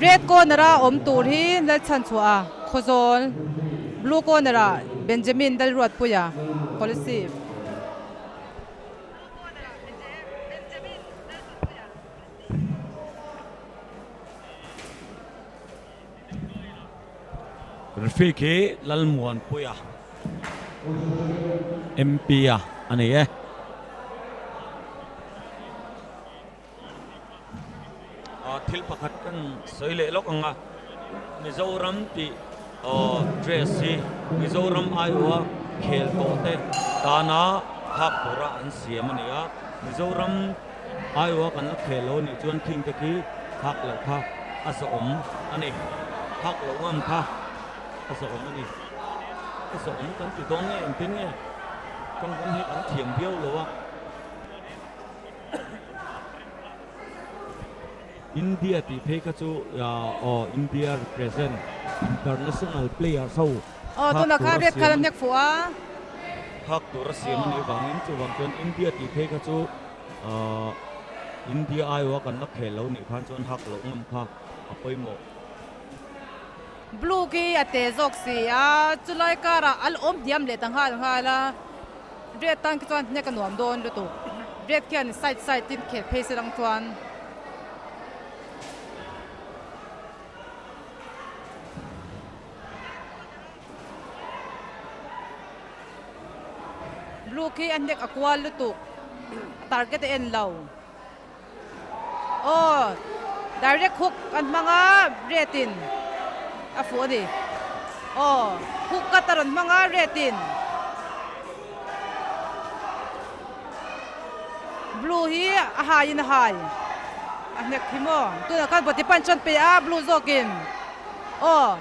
Red corner a awm tur hi Lalchhanchhuah a Khawzawl, Blue corner ah Benjamin Lalruatpuia, Kolasib. Referee khi Lalmuanpuia MP a a ni e. Thil pakhat kan sawi leh lawk ang a, Mizoram tih dress hi Mizoram aiawha khel tawh te tana phak tura an siam a ni a, Mizoram aiawha kan la khel lo a nih chuan khing te khi phak loh kha a zawhawm a ni, phak loh ngam kha a zawhawm a ni, a zawhawm kan ti dawn nge engtin nge tawngkam hi kan thiam viau lo a. India tih phei kha chu aw India represent international players ho Aw phak tunah tur khan a red siam khan an hnek fuh a. Phak tur a siam a nih vangin chuvang chuan India tih phei kha chu India aiawha kan la khel lo nih khan chuan hak loh ngam kha a pawimawh. Blue khi a te zawk si a, chulai karah a la awm hniam leh ta nghal nghal a. Red tan khi chuan hnek a nuam dawn lutuk. Red khian side side tin khel phei se lang chuan. Blue khi a hnek a kual lutuk. A target a en lo. Aw direct hook an hmang a red in a fuh a ni. Aw hook cut a rawn hmang a red in. Blue hi a hai in a hai a hnek hi maw tunah khan body punch an pe a blue zawkin aw.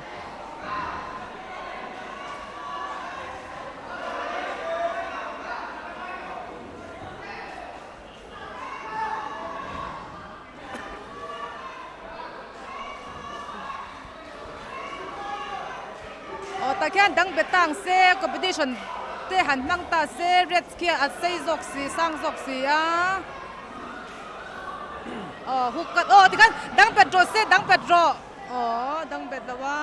Aw tah khian dang bet ta ang se competition te han hmang ta se reds khian a sei zawk si sang zawk si a aw hook cut aw tikhan dang bet rawh se dang bet rawh aw dang bet lo a.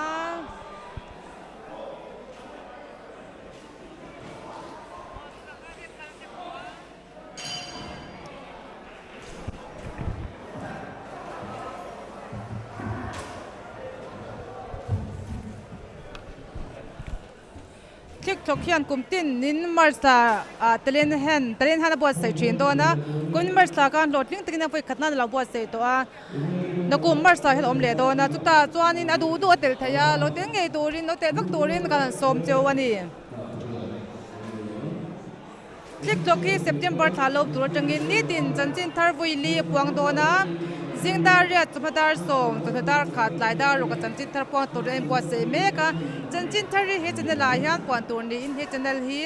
Thlik thawk hian kum tin in March thla ah talen hian talen hian a buatsaih thin dawn a kum March thla khan hlawhtling takin a vawi khat nan a lo buatsaih tawh a nakum March thla hian a awm leh dawn a chutah chuanin a duh duh a tel thei a lo tel ngei turin lo tel vak turin kan han sawm cheu a ni. Thlikthlawk hi September thla lo tur atangin nitin chanchin thar vui li a puang dawn a, zing dar riat chawhma dar sawm, chawhma dar khat tlai dar ruk a chanchin thar puang turin a inbuatsaih mek a, chanchin thar hi he channel ah hian puan tur niin he channel hi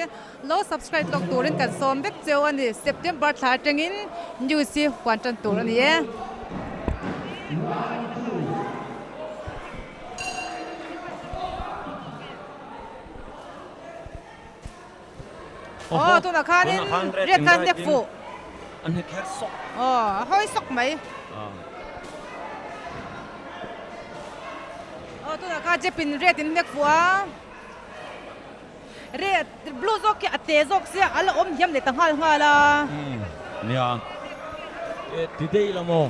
lo subscribe lawk turin kan sawm vek cheu a ni, September thla atangin news hi puan tan tur a ni e. Aw tunah khanin red khan nek fuh. An hne kher sawk. Aw a hawi sawk mai. Aw tunah khan jepin red in nek fuh a. Red blue zawk khi a te zawk sia a la awm hiam leh ta nghal nghal a. Nia ti daih la maw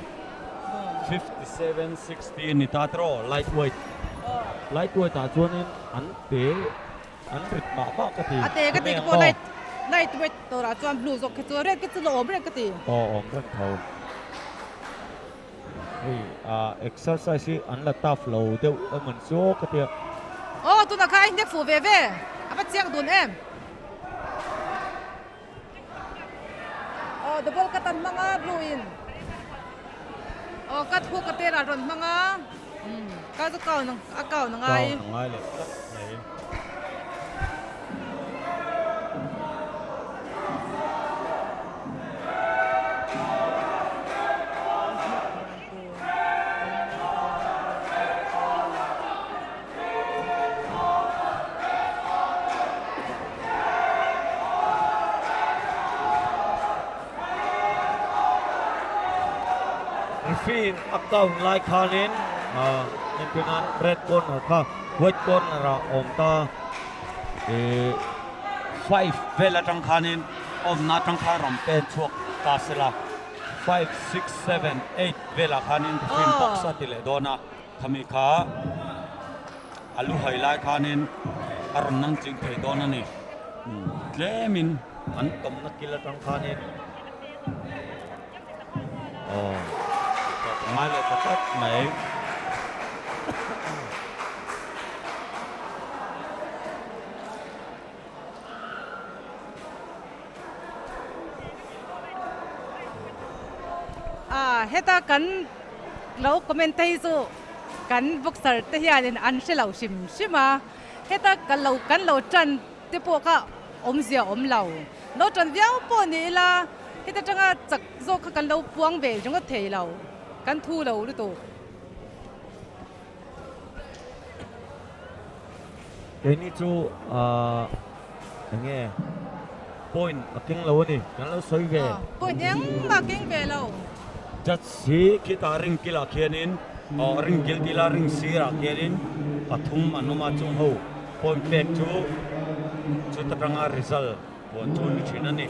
57 60 ni ta tiraw lightweight lightweight ah chuanin an te. An rit mah mah ka ti. A te ka ti ka pawh light light weight turah chuan blue zawk khi chu red khi chu la awm reng ka ti. Aw awm reng tho. Hei ah exercise hi an la tough lo deuh emaw ni chu ka tia. Aw tunah khan a inhnek fuh ve ve a va chiang dun em. Aw double cut an hmang a blue in. Aw cut hook a te lah rawn hmang a. Umm ka chu count a count a ngai. Count a ngai leh tlat mai. Referee a count lai khanin entirnan red corner kha white corner ah a awm ta. 5 vel atang khanin awmna atang kha rawn pen chhuak ta sela 5, 6, 7, 8 velah khanin referee box a ti leh dawn a. Khami kha a lu hai lai khanin a rawn nang ching thei dawn a ni. Tlemin an tawmna kil atang khanin aw tawp a ngai leh ta tlat mai. Ah heta kan lo comment te hi chu kan boxer te hianin an hre lo hrim hrim a, heta ka lo kan lo tan te pawh kha awmzia awm lo, lo tan viau pawh ni ila heta tanga chak zawk kha kan lo puang ve ringawt thei lo, kan thu lo lutuk. Keini chu ahh eng nge point a keng lo a ni kan lo sawi ve. Point engmah keng ve lo. Judge hi khitah ring kilah khianin aw ring kil tila ring sirah khianin pathum an awm a chung ho point pek chu chuta tanga result puan chu ni thin a ni.